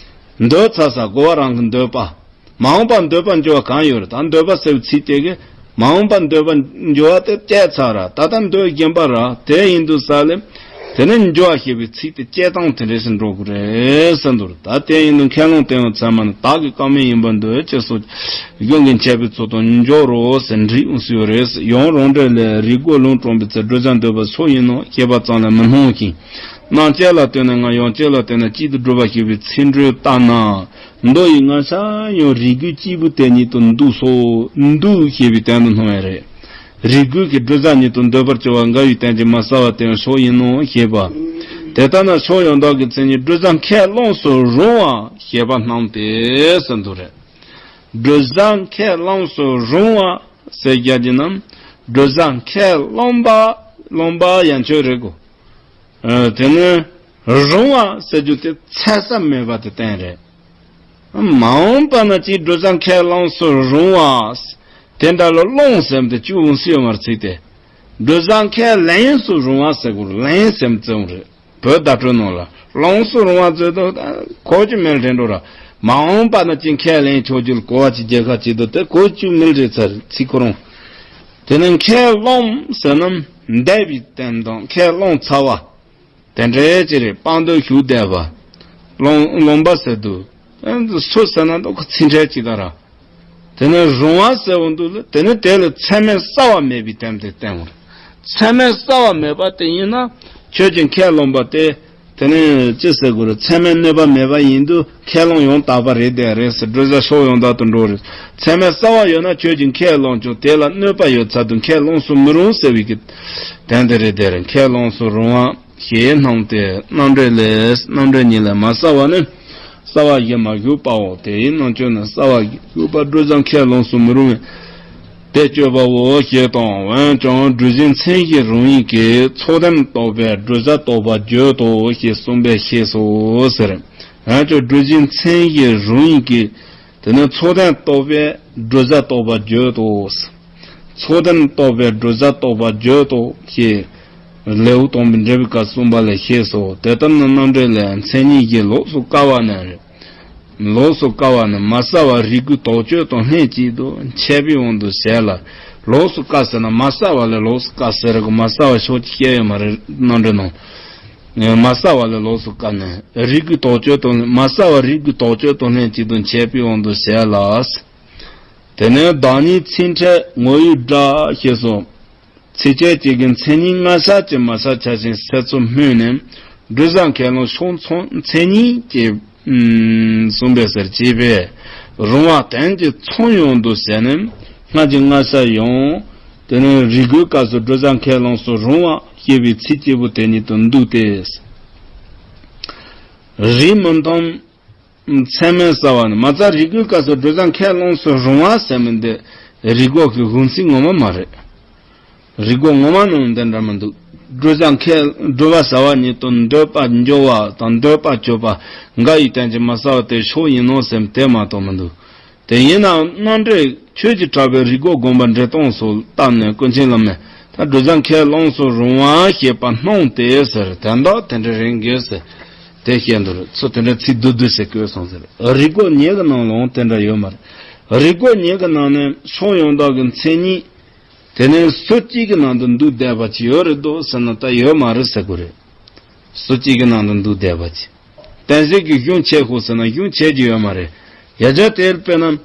འདོད་ཚར་ས་རྒོལ་བ་རང་གི་འདོད་པ། མ་འོངས་པར་འདོད་པ་འགྱུར་བ་གང་ཡོད་རེད། ད་འདོད་པ་ཟེར་བའི་ཚིག་དེ་གིས་མ་འོངས་པར་འདོད་པ་འགྱུར་བ་དེ་བཅད་ཚར་ར། ད་ལྟ་འདོད་བཞིན་པ་ར། དེ་ཡིན་དུས་ས་ལེ། དེ་ནི་འགྱུར་བ་ཞེས་པའི་ཚིག་དེ་བཅད་སྟངས་དེ་འདྲ་ཞིག་འགྲོ་དགོས་རེད་ཟེར་འདུག་ད་དེ་ཡིན་དུས་མཁས་བླུན་བསྟེན་པ་ཚད་མ་ནི་བདག་གི་བཀའ་མིན་ཡིན་པར་འདོད་ཅེས་སོགས་གཞུང་གི་འཆད་པའི་ཚུལ་དང་འགྱུར་རོ་ཟེར་འགྲིག་འོང་སྲིད་ཡོད་རེད། ཡང་རང་འགྲེལ་ལས། རིགས་རྒོད་ལུང་དྲངས་པའི་ཚེ། བགྲོད་བྱ་འདོད་པ་ཕྱོགས་ཡིན་ནོ་ཞེས་པ་ཙམ་ལས་མི་སྣང་ཞིང་། རྣམ་དཔྱོད་ལ་ལྟོས་ནས་ངེས། ཡང་དཔྱོད་ལ་ལྟོས་ན་གཅིག་ཏུ་སྒྲུབ་པ་ཞེས་པའི་ཚིག་འགྲོས་ལྟར་ན། མདོ་ཡི་སྔ་ཆ་ཡང་རིགས་རྒོད་གཅིག་པུ་དེ་ཉིད་དུ་འདུག་སོ། འདུག་ཞེས་པའི་དོན་དུ་སྣང་བས་རེད། རིགས་རྒོད་ཀྱི་བགྲོད་བྱ་ཉིད་དུ་འདོད་པར་གྱུར་པ་འགལ་བའི་རྟེན་ཅིང་མ་བསལ་བ་དེ་ཡང་ཕྱོགས་ཡིན་ནོ་ཞེས་པ། དེ་ལྟར་ན་ཕྱོགས་ཡང་དག་གི་མཚན་ཉིད་བགྲོད་བྱ་ཁས་བླངས་སུ་རུང་བ་ཞེས་པ་སྣང་སྟེ་ཟེར་འདུག་རེད། བགྲོད་བྱ་ཁས་བླངས་སུ་རུང་བ་ཟེར་རྒྱུ་དེ་ནི་བགྲོད་བྱ་ཁས་བླངས་པ་བླངས་པ་ཡན་ཆོད་རེད་གོ། ཨ། དེ་ནི་རུང་བ་ཟེར་རྒྱུ་དེ་འཚེ་ས་མེད་པ་དེ་བསྟན་རེད། མ་འོངས་པ་ན་ཅིག་བགྲོད་བྱ་ཁས་བླངས་སུ་རུང་བ། དེ་འདྲ་ལ་བླངས་ཟེར་དེ་གཅིག་འོང་སྲིད་ཡོད་མ་རེད་ཚིག་དེ། བགྲོད་བྱ་ཁས་ལེན་སུ་རུང་བ་ཟེར་དགོས། ལེན་ཟེར་བརྩི་འོང་རེད། བོད་བརྡ་སྤྲོད་ནང་ལ་ལོངས་སུ་རུང་བ་ཟེར་དུས་གོ་རྒྱུ་མེད་དྲན་འགྲོ་ར། མ་འོངས་པ་ན་ཅིག་ཁས་ལེན་ཆོག་རྒྱུ་ལ་གོ་བ་ཅིག་རྒྱལ་ཁ་ཅིག་འདུག་དེ་གོ་རྒྱུ་མེད་རེད་ཚར་ཚིག་ཁོ་རང་། དེ་ནས་ཁས་བླངས་ཟེར་ན་འདས་པའི་དོན་དང་ཁས་བླངས་ཚར་བ། དེ་འདྲའི་ཅི་རེད་དཔང་དོན་ཞུགས་བསྡད་པ། བླངས་བླངས་པ་ཟེར་དུས། སུ་ཟེར་ན་འདུག་ཚིག་འཕྲད་ཅིག་ད་ར། དེ་ནས་རུང་བ་ཟེར་འོང་དུས་ལ་དེ་ནི་དེ་ལ་ཚད་མས་བསལ་བ་མེད་པའི་དོན་དེ་བསྟན་འོང་། ཚད་མས་བསལ་བ་མེད་པ་དེ་ཡིན་ན་ཁྱོད་ཀྱིས་ཁས་བླངས་པ་དེ་དེ་ནི་ཅི་ཟེར་དགོས་རེད། ཚད་མས་གནོད་པ་མེད་པ་ཡིན་དུས་ཁས་བླངས་ཡང་དག་པ་རེད་དེ་རེད་ཟེར། བགྲོད་བྱ་ཕྱོགས་ཡང་དག་ཏུ་འགྲོ་རེད། ཚད་མས་བསལ་བ་ཡོད་ན་ཁྱོད་ཀྱིས་ཁས་བླངས་ཀྱང་དེ་ལ་གནོད་པ་ཡོད་ཚར་དུས་ཁས་བླངས་སུ་མི་རུང་ཟེར་བའི་གི་དོན་དེ་རེད་དེ་རེད། ཁས་བླངས་སུ་རུང་བ། ཞེས་སྣང་སྟེ། རྣམ་འགྲེལ་ལས། རྣམ་འགྲེལ་ཉིད་ལས་མ་བསལ་བ་ནི། བསལ་བ་ཞིག་མ་ཞུགས་པའོ། དེ་ཡི་རྣམ་དཔྱོད་ནི། བསལ་བ་ཞིག་ཞུགས་པ་བགྲོད་བྱ་ཁས་བླངས་སུ་མི་རུང་བས། དེ་སྤྱོད་པའོ་ཞེས་དང་། འོན་ཀྱང་གྲུ་བཞིའི་མཚན་གཞི་རང་ཉིད་ཀྱིས་ཚོགས་དོན་རྟོགས་པའི་གྲུ་ཟ་རྟོགས་པར་བརྗོད་དོ་ཞེས་གསུངས་པས་ཤེས་སོ་ཟེར། འོན་ཀྱང་གྲུ་བཞིའི་མཚན་གཞི་རང་ཉིད་ཀྱིས་དེ་ནི་ཚོགས་དོན་རྟོགས་པའི་གྲུ་ཟ་རྟོགས་པར་བརྗོད་དོ། ཚོགས་དོན་རྟོགས་པའི་གྲུ་ཟ་རྟོགས་པར་བརྗོད་དོ་ཞེས་ལེའུ་དང་པོའི་འགྲེལ་པའི་སྐབས་གསུངས་པ་ལས་ཤེས་སོ། དེ་ལྟར་ན་རྣམ་འགྲེལ་ལས། མཚན་ཉིད་ཀྱིས་ལོགས་སུ་བཀར་བ་ནི། ལོགས་སུ་བཀར་བ་ནི་མ་བསལ་བ་རིགས་དགུའི་དོགས་གཅོད་དང་ལྷན་ཅིག་ཏུ་འཆད་པའི་དབང་དུ་བྱས་ལ། ལོགས་སུ་བཀར་ཟེར་ན་མ་བསལ་བ་ལས་ལོགས་སུ་བཀར་ཟེར་གི། མ་བསལ་བ་ཕྱོགས་གཅིག་བཤད་ཡོད་མ་རེད། རྣམ་འགྲེལ་ནང་། མ་བསལ་བ་ལས་ལོགས་སུ་བཀར་ནས་རིགས་དགུའི་དོགས་གཅོད་དང་། མ་བསལ་བ་རིགས་དགུའི་དོགས་གཅོད་དང་ལྷན་ཅིག་ཏུ་འཆད་པའི་དབང་དུ་བྱས་ལ། དེ་ནས་བདག་ཉིད་ཚིག་ཕྲད་ངོ་བོའི་སྒྲ་ཞེས་སོ། ཚིགས་བཅད་གཅིག་གི་མཚན་ཉིད་སྔ་ཕྱི་ཅིག་མ་ཕྱི་ཆ་ཞིང་སེལ་ཚུལ་སྨོས་ནས། གྲུ་ཟ་ཁས་བླངས་ཕྱོགས་མཚུངས་མཚན་ཉིད་ཀྱིས་གསུངས་པའི་ཕྱིར་བྱས་པས། རུང་བ་དོན་གྱི་མཚུངས་ཡོང་དུ་བྱས་ནས། སྔ་ཕྱི་སྔ་ཕྱི་ཡང་། དེ་ནས་རིགས་དགུའི་སྐབས་སུ་གྲུ་ཟ་ཁས་བླངས་སུ་རུང་བ་ཞེས་པའི་ཚིག་གཅིག་པུ་དེ་ཉིད་དུ་འདུས་ཏེ། རིགས་མི་མཐུན་མཚན་མས་བསལ་བ་ནི། མ་རྩ་རིགས་དགུའི་སྐབས་སུ་གྲུ་ཟ་ཁས་བླངས་སུ་རུང་བ་ཟེར་མི་འདི་རིགས་འགོག་གི་དབང་ཚིག་ངོ་མ་མ་རེད། རིགས་འགོག་ངོ་མ་ནང་འདི་འདྲ་མི་འདུག་གྲུ་ཟ་ཁས་གྲུབ་པ་བསལ་བ་ཉིད་དུ་འདོད་པ་འཇོག་པ་དང་འདོད་པ་གཅོད་པ་འགའ་ཡི་དོན་གྱིས་མ་བསལ་བ་དེ་ཕྱོགས་ཡིན་ནོ་ཟེར་མི་དེ་མ་གཏོགས་མི་འདུག་དེ་ཡིན་ནའང་རྣམ་འགྲེལ་ཆོས་ཀྱི་གྲགས་པའི་རིགས་འགོག་དགོངས་པ་འགྲེལ་སྟངས་སུ་བཏབ་ནས་ཀུན་མཁྱེན་བླ་མས་ད་གྲུ་ཟ་ཁས་བླངས་སུ་རུང་བ་ཞེས་པ་སྣང་སྟེ་ཟེར། དོན་དག་དེ་འདྲ་རེད་འགས་ཟེར། དེ་བཤད་འདུག་ཚུར་དེ་འདྲ་ཚིག་བསྡུས་བསྡུས་ཟེར་བཀོད་སོང་ཟེར། རིགས་འགོག་ཉིད་ཀྱི་ནང་ལའང་དེ་འདྲ་ཡོད་མ་རེད། རིགས་འགོག་ཉིད་ཀྱི་ནང་ནས་ཕྱོགས་ཡོངས་དག་གི་མཚན་ཉིད། དེ་ནས་སུ་གཅིག་གི་ནང་དུ་འདུས་བསྡད་པ་ཅིག་ཡོད་རེད་འདུག་ཟེར་ན་ད་ཡོད་མ་རེད་ཟེར་དགོས་རེད། སུ་གཅིག་གི་ནང་དུ་འདུས་བསྡད་པ་ཅིག་གཏན་ཚིགས་ཀྱི་གཞུང་འཆད་ཤོག་ཟེར་ན་གཞུང་འཆད་རྒྱུ་ཡོད་མ་རེད། ཡ་གྱལ་དེར་དཔེར་ན།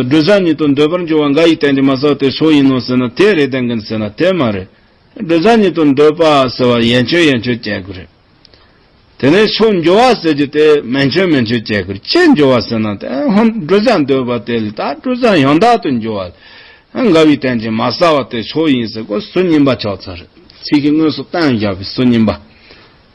གྲུ་ཟ་ཉིད་དུ་འདོད་པར་འཇོག་པ་འགའ་ཡི་དོན་གྱིས་མ་བསལ་བ་དེ་ཕྱོགས་ཡིན་ནོ་ཟེར་ན་དེ་རེད་དོན་གྱིས་ཟེར་ན་དེ་མ་རེད། གྲུ་ཟ་ཉིད་དུ་འདོད་པ་ཟེར་བ་ཡན་ཆོད་ཡན་ཆོད་བྱེད་དགོས་རེད། དེ་ནས་ཕྱོགས་འཇོག་པ་ཟེར་རྒྱུ་དེ་མན་ཆོད་མན་ཆོད་བྱེད་དགོས་རེད། ཅི་འཇོག་པ་ཟེར་ན་དེ་ཧོན་གྲུ་ཟ་འདོད་པ་དེ་ལ་ད་གྲུ་ཟ་ཡང་དག་ཏུ་འཇོག་པ། འགའ་བའི་དོན་གྱིས་མ་བསལ་བ་དེ་ཕྱོགས་ཡིན་ཟེར་གོ་ཟུར་གཉིས་པ་ཆགས་ཚར་རེད། ཚིག་གི་དངོས་སུ་བསྟན་བཞག་པའི་ཟུར་གཉིས་པ།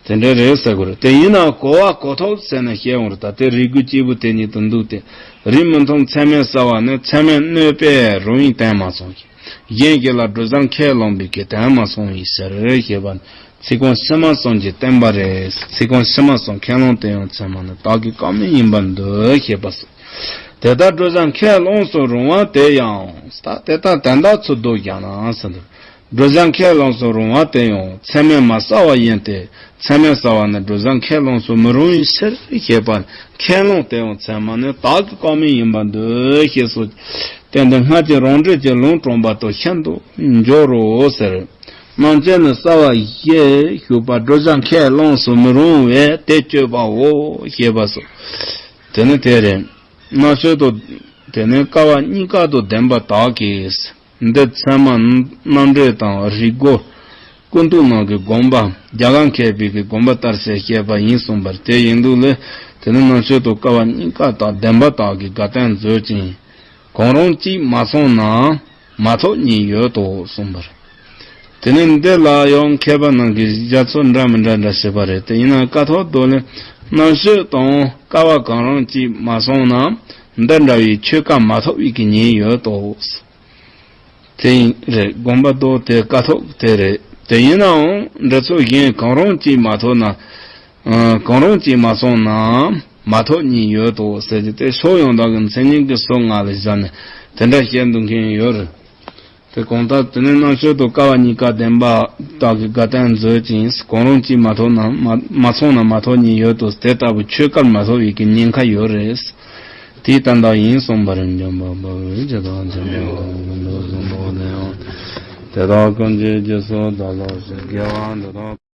དེ་འདྲ་རེད་ཟེར་དགོས་རེད། དེ་ཡིན་ནའང་གོ་བ་གོ་ཐོབ་ཟེར་ན་ཤེས་འོང་རེད། ད་དེ་རིགས་དགུ་གཅིག་པུ་དེ་ཉིད་དུ་འདུས་ཏེ། རིགས་མི་མཐུན་མཚན་མས་བསལ་བ་ནི་མཚན་མས་གནོད་པས་རུང་བའི་དོན་མ་སོང་ཞིང་། གཞན་ཞིག་ལ་གྲུ་ཟ་ཁས་བླངས་པའི་གི་དོན་མ་སོང་བའི་ཕྱིར་ཞེས་པ་ནི་ཚིག་རྐང་ཕྱི་མ་གསུམ་གྱིས་བསྟན་པ་རེད། ཚིག་རྐང་ཕྱི་མ་གསུམ་ཁས་བླངས་དེ་ཡང་ཚད་མ་ནི་བདག་གི་བཀའ་མིན་ཡིན་པར་འདོད་ཞེས་པ་སོགས། དེ་ལྟར་གྲུ་ཟ་ཁས་བླངས་སུ་རུང་བ་དེ་ཡང་། ད་དེ་ལྟར་དོན་དག་ཚུར་ལྡོག་བཞག་ན་ཟེར་འདུག་གྲུ་ཟ་ཁས་བླངས་སུ་རུང་བ་དེ་ཡང་མཚན་མས་མ་བསལ་བ་ཡིན་ཏེ། མཚན་མས་བསལ་བ་ནི་གྲུ་ཟ་ཁས་བླངས་སུ་མི་རུང་བའི་ཕྱིར་ཞེས་པ་ཁས་བླངས་དེ་ཡང་ཚད་མ་ནི་བདག་གི་བཀའ་མིན་ཡིན་པར་འདོད་ཞེས་སོགས་བསྟན་ཏེ། སྔ་ཕྱི་རང་འགྲེལ་གྱི་ལུང་དྲངས་པ་དང་ཤིན་ཏུ་འབྱོར་རོ་ཟེར། རྣམ་བཅད་ནི་བསལ་བ་ཞེས་ཞུགས་པ་གྲུ་ཟ་ཁས་བླངས་སུ་མི་རུང་བས་དེ་གཅོད་པའོ་ཞེས་པ་སོགས། དེ་ནི་དེ་རེད། རྣམ་དཔྱོད་དང་། དེ་ནི་ཀ་བ་གཉིས་ཀ་དང་ལྡན་པ་དག་གིས། འདི་ཚད་མ་རྣམ་འགྲེལ་དང་རིགས་འགོག་ཀུན་བཏུས་ནང་གི་དགོངས་པ། རྒྱ་གར་མཁས་པའི་གི་དགོངས་པ་ལྟར་ཞེས་བཤད་པ་ཡིན་གསུངས་པ་རེད། དེ་ཡིན་དུས་ལས་དེ་ནི་རྣམ་དཔྱོད་དང་ཀ་བ་གཉིས་ཀ་དང་ལྡན་པ་དག་གིས་དགའ་སྟོན་མཛོད་ཅིང་། གང་རུང་གཅིག་མ་སོང་ན་མ་ཐོབ་གཉིས་ཡོད་དོ་གསུངས་པ་རེད། དེ་ནི་འདི་ལ་ཡང་མཁས་པ་རྣམས་ཀྱིས་བཞེད་ཚུལ་འདྲ་མི་འདྲ་འདྲ་བྱས་པ་རེད། དེ་ཡིན་ན་ཀཿཐོག་ཏུ་ལས་རྣམ་དཔྱོད་དང་ཀ་བ་གང་རུང་གཅིག་མ་སོང་ན་འདི་འདྲ་བའི་ཆོས་སྐབས་མ་ཐོབ་པའི་གི་ཉེན་ཡོད་དོ། དེ་ཡིན་རེད། དགོངས་པ་རྡོག་དེ་ཀཿཐོག་དེ་རེད། དེ་ཡིན་ནའང་འགྲེལ་ཚུལ་གཞན་གང་རུང་གཅིག་མ་ཐོབ་ན། ཨ། གང་རུང་གཅིག་མ་སོང་ན་མ་ཐོབ་གཉིས་ཡོད་དོ་ཟེར་གྱི་དེ་ཕྱོགས་ཡོངས་དག་གི་མཚན་ཉིད་ཀྱི་སོ་ལྔ་ལ་བཞག་ནས་དེ་འདྲ་བཤད་འདུག་མཁན་ཡོད་རེད། དེ་གང་ལྟར་དེ་ནི་རྣམ་དཔྱོད་དང་ཀ་བ་གཉིས་ཀ་ལྡན་པ་དག་གིས་དགའ་སྟོན་མཛོད་ཅིང་། གང་རུང་གཅིག་མ་ཐོབ་ན་མ་མ་སོང་ན་མ་ཐོབ་གཉིས་ཡོད་དོ། དེ་ལྟ་བུ་ཆོས་སྐབས་མ་ཐོབ་པའི་གི་ཉེན་ཁ་ཡོད་རེད། དེའི་དོན་དག་ཡིན་གསུངས་པ་རེད། འཇམ་དཔལ་དཔའ་བོས་ཇི་ལྟར་མཁྱེན་པ་དང་། ཀུན་ཏུ་གསུངས་པ་དེ་ཡང་དེ་དག་ཀུན་གྱི་རྗེས་སུ་བདག་སློབ་ཅིང་། དགེ་བ་འདི་དག